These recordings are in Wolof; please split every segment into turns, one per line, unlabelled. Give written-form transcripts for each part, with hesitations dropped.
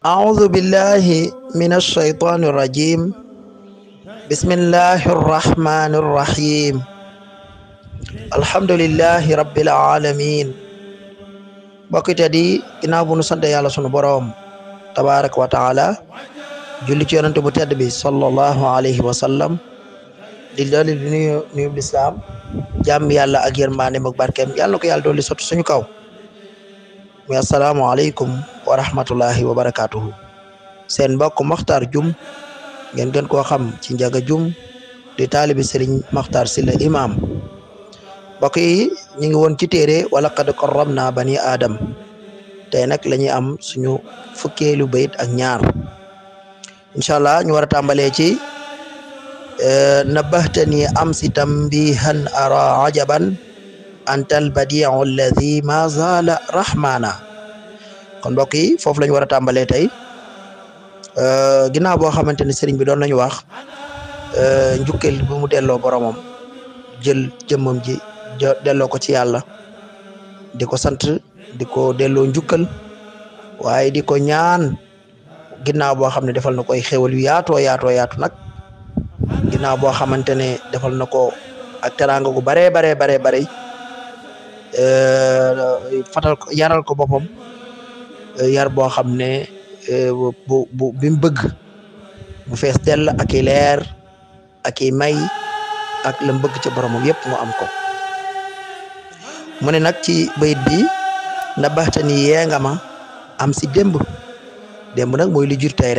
أعوذ بالله من الشيطان الرجيم بسم الله الرحمن الرحيم الحمد لله رب العالمين bokk di ginnaaw bu nu sant yàlla sunu boroom tabaaraka wa taala julli ci yonent bu tedd bi sallallahu alayhi wa sallam di dolli di nuyu lislaam jàmm yàlla ak yërmande ak barkeem yàlla na ko yàlla dolli sotti suñu kaw muy assalaamu aleykum wa rahmatullahi wa barakatuhu seen mbokk Makhtar Dioum ngeen gën koo xam ci Njaga Dioum di taalibi Sëriñ Makhtar Sylla imam mbokk yi ñu ngi woon ci téere wa laqad karramna bani aadam tey nag la ñuy am suñu fukkeelu bayit ak ñaar incha allah ñu war a tàmbalee ci nabahtani amsi tambihan ara ajaban antal badiu alladi ma zala rahmana kon mbokk yi foofu la ñu war a tàmbalee tey ginnaaw boo xamante ne sëriñ bi doon nañu wax njukkeel bi mu delloo boromam jël jëmmam ji delloo ko ci yàlla di ko sant di ko delloo njukkal waaye di ko ñaan ginnaaw boo xam ne defal na ko ay xéwal yu yaatoo yaatu nag ginnaaw boo xamante ne defal na ko ak teraanga gu baree bare fatal ko yaral ko boppam yar boo xam ne bi mu bëgg bu fees dell ak i leer ak i may ak la mu bëgg ca boromam yëpp mu am ko mu ne nag ci bayit bi na baxtani yee nga ma am si démb nag mooy lu jiitu tey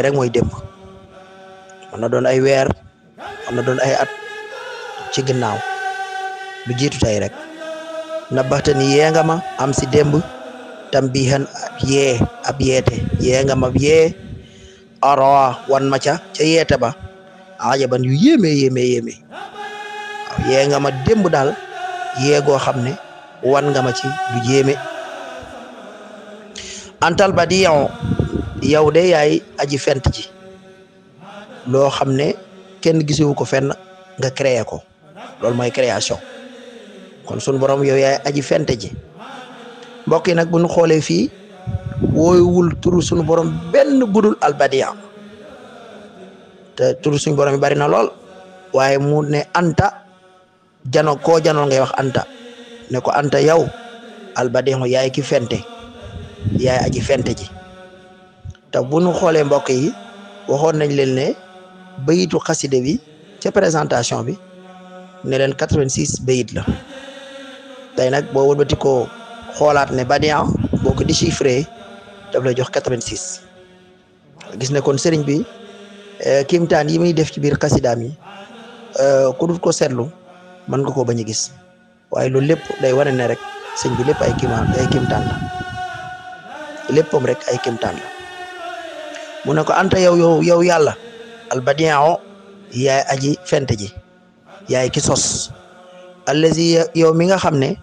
rek mooy démb mën na doon ay weer mën na doon ay at ci ginnaaw lu jiitu tey rek na baxtani yee nga ma am si démb tam bihan ab yeete yee nga ma yee arawa wan ma ca yeete ba ajaban yu yéeme waaw yee nga ma démb daal yee goo xam ne wan nga ma ci lu yéeme antal badiyon yow de yaay aji fent ji loo xam ne kenn gisewu ko fenn nga créé ko loolu mooy création kon sunu borom yow yaay aji fent ji mbokk yi nag bu ñu xoolee fii wooyuwul turu sunu borom benn budul albadiya te turu suñu borom yi bari na lool waaye mu ne anta koo janoon ngay wax anta ne ko anta yow albadiya yaay ki fente yaay aji fente ji te bu ñu xoolee mbokk yi waxoon nañ leen ne bayitu xaside bi ca présentation bi ne leen 86 bayit la tey nag boo wëlbati ko xoolaat ne badiya boo ko déchiffré daf lay jox 86 gis ne kon sëriñ bi kiimtaan yi muy def ci biir xasidaam yi ku dul ko seetlu mën nga koo bañ a gis waaye loolu lépp day wane ne rek sëñ bi lépp ay kiimtaan la léppam rek ay kiimtaan la mu ne ko anta yow yàlla albadiya yaay aji fent ji yaay ki sos allazi yow mi nga xam ne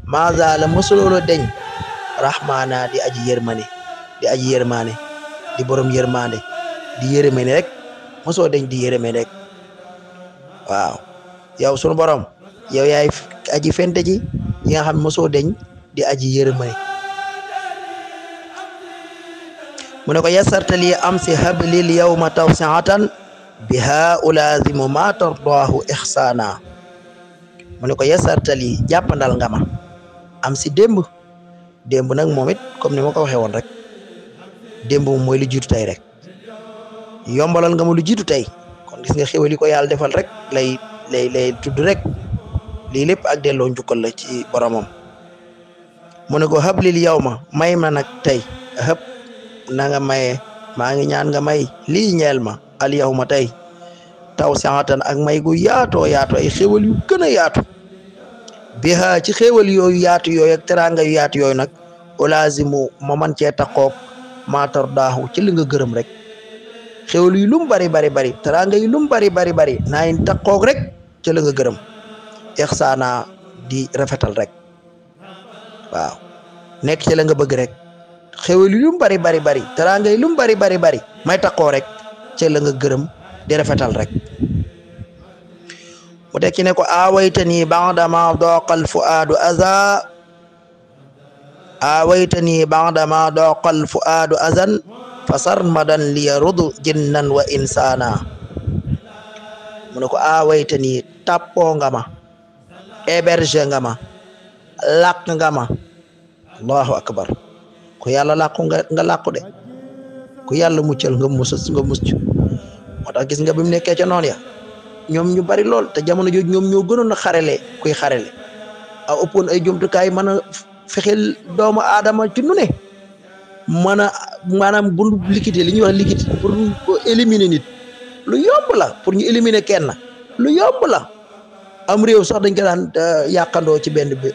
maza la mosuloolo deñ rahmaana di aji yërmaane di borom yërmaande di yërëme rek mosoo deñ di yërëme rek waaw yow sunu borom yow yaay aji fente ji yi nga xam ne mosoo deñ di aji yërëme mu ne ko yasartali am si hablil yawma tawsiatan biha ulazimu ma tardaahu ixsaana mu ne ko yasartali jàppandal nga ma am si démb nag moom it comme ni ma ko waxee woon rek démb moom mooy lu jiitu tey rek yombalal nga ma lu jiitu tey kon gis nga xéwal yi ko yàlla defal rek lay tudd rek lii lépp ak delloo njukkal la ci boromam mu ne ko hablil yawma may ma nag tey hëb na nga maye maa ngi ñaan nga may lii ñeel ma al yawma tey taw saatan ak may gu yaatoo ay xéwal yu gën a yaatu biha ci xéewal yooyu yaatu yooyu ak teraanga yu yaatu yooyu nag olazimu ma man cee taqoog maatar daaxu ci li nga gërëm rek xéewal yu lum bari teraanga yu lum bari naayin taqoog rek ci la nga gërëm ixsaana di rafetal rek waaw nekk ci la nga bëgg rek xéewal yu lum bari teraanga yu lum bari may taqoo rek ci la nga gërëm di rafetal rek mu tekki ne ko awaytani ba'da ma daqa al fuaadu aza awaytani ba'dama daqal fuadu azan fasarmadan liyarudu jinnan wa insana mu ne ko awaytani tappo nga ma héberge nga ma làq nga ma allahu akbar ku yàlla làqu nga làqu de ku yàlla muccal nga mucc moo tax gis nga bi mu nekkee ca noonu ya ñoom ñu bari lool te jamono jooju ñoom ñoo gënoon a xarele kuy xarele a ëppoon ay jumtukaay mën a fexeel doomu aadama ci nu ne mën a maanaam bu liquide li ñuy wax liquide pour éliminer nit lu yomb la pour ñu éliminer kenn lu yomb la am réew sax dañ ko daan yàqandoo ci benn bi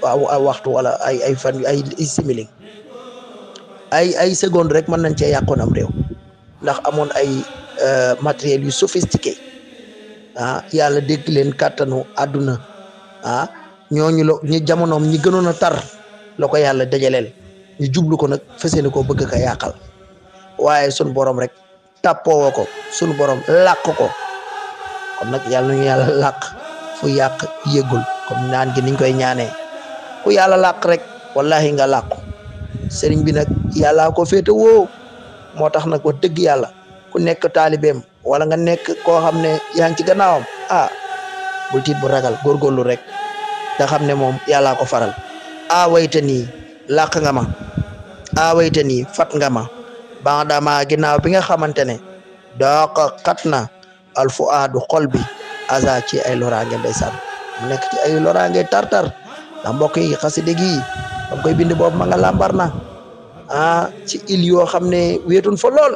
waxtu wala ay fan ay simili ay seconde rek mën nañ cee yàqoon am réew ndax amoon ay matériel yu sophistiqué yàlla dégg leen kàttanu àdduna ñooñu la ñu jamonoom ñi gënoon a tar la ko yàlla dajaleel ñu jublu ko nag fas yéene koo bëgg ka yàqal waaye sunu borom rek tàppoo ko sunu borom làq ko kon nag yàlla nañu yàlla làq fu yàq yëggul comme naan gi niñ koy ñaanee ku yàlla làq rek wallahi nga làqu sëriñ bi nag yàllaa ko féete woo moo tax nag wax dëgg yàlla ku nekk taalibeem wala nga nekk koo xam ne yaa ngi ci gannaawam bul tiit bu ragal góorgóorlu rek nga xam ne moom yàllaa ko faral awayta nii làq nga ma awayta nii fat nga ma bandama ginnaaw bi nga xamante ne dooka xat na alfuaadu xol bi aza ci ay loraange ndeysaan mu nekk ci ay loraange tartar ndax mbokk yi xaside gi dam koy bind boobu ma nga lambar na ci il yoo xam ne wéetun fa lool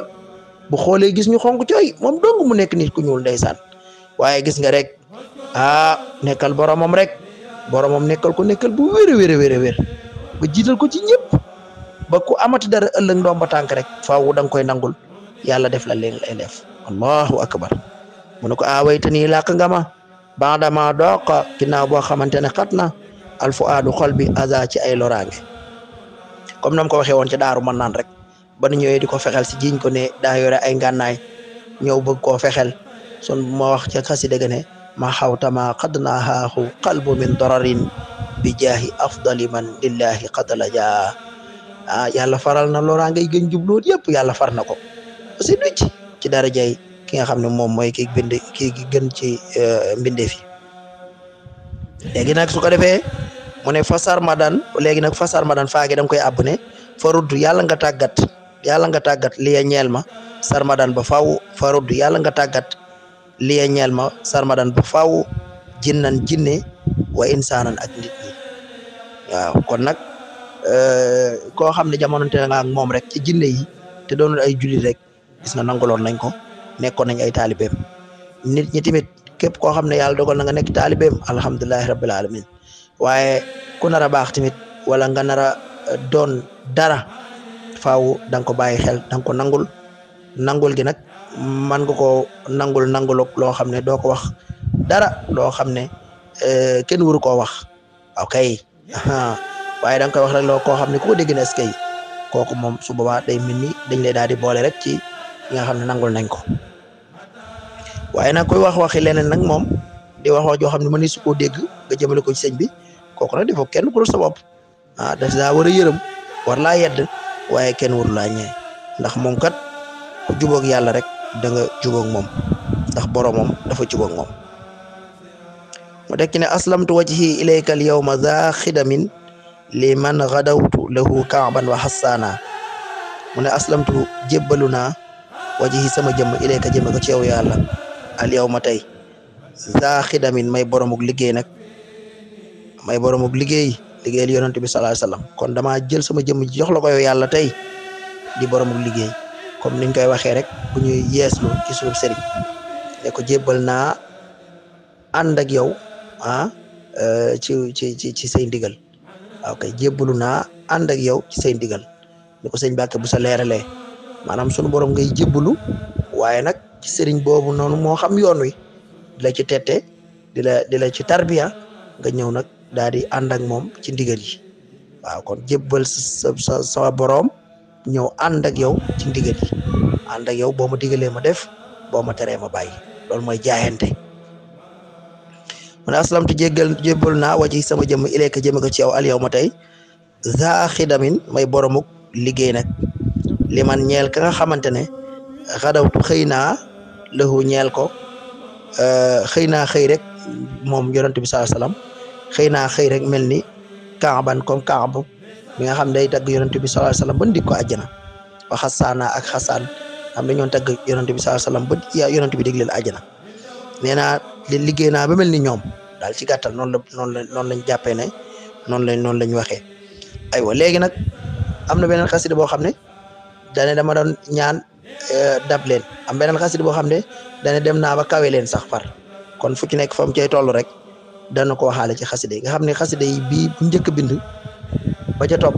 bu xoolee gis ñu xonk cooy moom dong mu nekk nit ku ñuul ndeysaan waaye gis nga rek nekkal boromam rek boromam nekkal ko nekkal bu wér a wér ba jiital ko ci ñëpp ba ku amati dara ëllëg ndomba tànk rek faaw da nga koy nangul yàlla def la leen lay def allahu akbar mu ne ko awaytani làq nga ma bandama dooqa ginnaaw boo xamante ne xat na alfuaadu xol bi aza ci ay loraange comme nam ko waxee woon ca daaru mën naan rek ba nu ñëwee di ko fexel si jiñ ko ne daa yore ay ngànnaay ñëw bëgg koo fexel son ma wax ca xasida ga ne ma xawtama xad naa xaaxu qalbu min dararin bi jaahi afdali man lillahi qadala jaa yàlla faral na loraange yi gën jubloot yëpp yàlla far na ko aussi ducc ci darajay ki nga xam ne moom mooy ki bind ki gën ci mbindeef yi léegi nag su ko defee mu ne fasar madan léegi nag fasar madan faagi da nga koy àbb ne farudd yàlla nga tàggat liya ñeel ma sarmadan ba faaw farudd yàlla nga tàggat liya ñeel ma sarmadan ba faaw jinnan jinne wa insaanan ak nit ñi waaw kon nag koo xam ne jamononte nga ak moom rek ci jinne yi te doonul ay jullit rek gis nga nanguloon nañ ko nekkoon nañ ay taalibeem nit ñi tamit képp koo xam ne yàlla dogal na nga nekk taalibeem alhamdulilahi rabbil alamin waaye ku nar a baax tamit wala nga nar a doon dara faaw da nga ko bàyyi xel da nga ko nangul gi nag man nga ko nangul loo xam ne doo ko wax dara loo xam ne kenn waru koo wax ok waaye da nga koy wax rek loo koo xam ne ku ko dégg na eskay kooku moom su boobaa day mel ni dañ lay daal di boole rek ci ñi nga xam ne nangul nañ ko waaye nag koy waxi leneen nag moom di wax joo xam ne mën su koo dégg nga jëmale ko ci sëñ bi kooku nag defoo kenn ku dul sa bopp daf daa war a yërëm war laa yedd waaye kenn waru laa ñee ndax moom kat ku jubóog yàlla rek da nga jubóog moom ndax boromam dafa jubóog moom mu tekki ne aslamtu wajhi ilayka al yawma za xidamin li man gadawtu lahu kaaban wa hassana mu ne aslamtu jébbalu naa wajhi sama jëmm ilayka jëme ko ci yow yàlla al yawma tey za xidamin may boromuk liggéey nag may boromuk liggéeyal yonent bi sallallahu alayhi wasallam kon dama jël sama jëmm jox la ko yow yàlla tey di boromuk liggéey comme niñ koy waxee rek bu ñuy yeeslu ci suñu sëriñ ne ko jébbal naa ànd ak yow ci say ndigal waaw kay jébbalu naa ànd ak yow ci say ndigal ni ko sëñ Mbàkke bu sa leeralee maanaam sunu borom ngay jébbalu waaye nag ci sëriñ boobu noonu moo xam yoon wi di la ci tette di la ci tarbiya nga ñëw nag daal di ànd ak moom ci ndigal yi waaw kon jébbal sa borom ñëw ànd ak yow ci ndigal yi ànd ak yow boo ma digalee ma def boo ma teree ma bàyyi loolu mooy jaayante mu ne aslamtu jébbal naa waji sama jëmm ilayka jëme ko ci yow al yow ma tey za xidamin may boromuk liggéey nag li man ñeel ka nga xamante ne xadawtu xëy naa lahu ñeel ko xëy naa xëy rek moom yonent bi sallallahu alayhi wasallam xëy naa xëy rek mel ni kaaban comme kaab mi nga xam day tagg yonent bi sallallahu alayhi wasallam ba ndig ko àjjana wa xasaana ak xasaan xam dañoon tagg yonent bi sallallahu alayhi wasallam ba yonent bi dégg leen àjjana nee naa liggéey naa ba mel ni ñoom daal ci gàttal noonu lañ jàppee ne noonu lañ waxee aywa léegi nag am na beneen xasida boo xam ne dane dama doon ñaan dab leen am beneen xasida boo xam ne dane dem naa ba kawe leen sax far kon fu ci nekk fa mu cay toll rek dana ko waxaale ci xasida yi nga xam ne xasida yi bii bu njëkk bind ba ca topp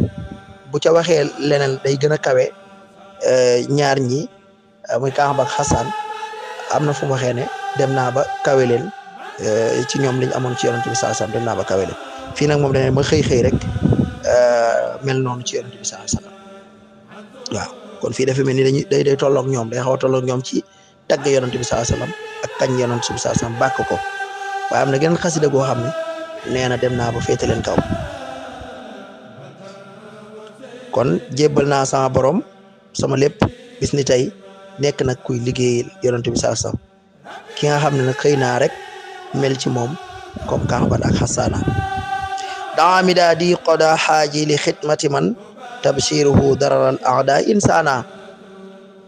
bu ca waxee leneen day gën a kawe ñaar ñi muy Kaab ak Xasaan am na fu mu waxee ne dem naa ba kawe leen ci ñoom liñ amoon ci yonent bi sallallahu alayhi wasallam dem naa ba kawe leen fii nag moom dane ma xëy rek mel noonu ci yonent bi sallallahu alayhi wasallam waaw kon fii dafa mel ni day tolloog ñoom day xaw a tolloog ñoom ci tagg yonent bi sallallahu alayhi wasallam ak kañ yonent bi sallallahu alayhi wasallam bàkk ko waaye am na geneen xasida goo xam ne nee na dem naa ba féete leen kaw kon jébbal naa sama borom sama lépp bis ni tey nekk nag kuy liggéeyal yonent bi sallallahu alayhi wasallam ki nga xam ne nag xëy naa rek mel ci moom comme Kaaban ak Xasaana daa mi daa di qoda xaaji li xidmati man tabshiruhu dararal aada insana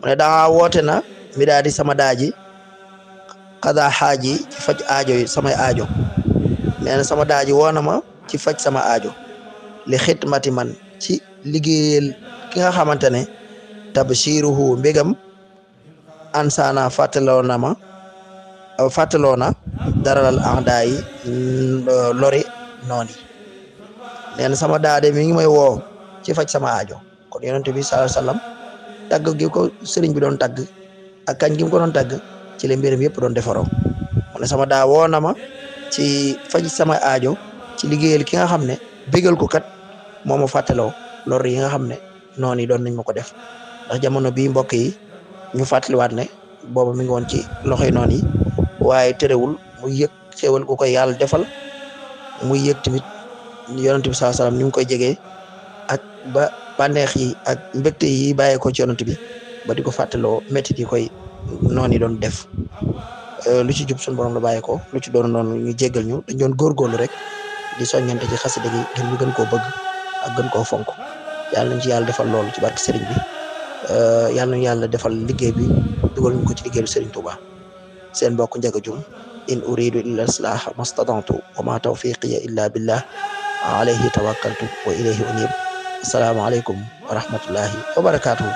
mu ne daa woote na mi daa di sama daaji qada xaaji ci faj aajo yi samay aajo nee na sama daaji woona ma ci faj sama aajo li xidmati man ci liggéeyal ki nga xamante ne tabshiruhu mbégam ansana fàttaloo na daralal aada yi lori noon yi nee na sama daade mi ngi may woo ci faj sama aajo kon yonent bi sallallahu alayhi wasallam tagg gi ko sëriñ bi doon tagg ak kañ gi mu ko doon tagg ci la mbiram yëpp doon defaroo mu ne sama daa woo na ma ci faj sama aajo ci liggéeyal ki nga xam ne bégal ko kat moo ma fàttaloo lor yi nga xam ne noonu yi doon nañ ma ko def ndax jamono bii mbokk yi ñu fàttaliwaat ne booba mi ngi woon ci loxoy noonu yi waaye terewul muy yëg xéwal gu koy yàlla defal muy yëg tamit yonent bi sallallahu alayhi wasallam ni mu koy jegee ak ba bànneex yi ak mbégte yi bàyyee ko ci yonent bi ba di ko fàttaloo métti yi koy noonu yi doon def lu ci jub suñu borom la bàyyee ko lu ci doon noonu ñu jéggal ñu dañ doon góorgóorlu rek di soññante ci xasida gi ngir ñu gën koo bëgg ak gën koo fonk yàlla nañ ci yàlla defal loolu ci barke Serigne bi yàlla nañu yàlla defal liggéey bi dugal ñu ko ci liggéeyu Serigne Touba seen mbokk Ndiaga Dioum in uridu illa islaha mastata'tu wa ma tawfiqiya illa billah alayhi tawakkaltu wa ilayhi unib assalaamu aleykum wa rahmatullahi wa barakatuhu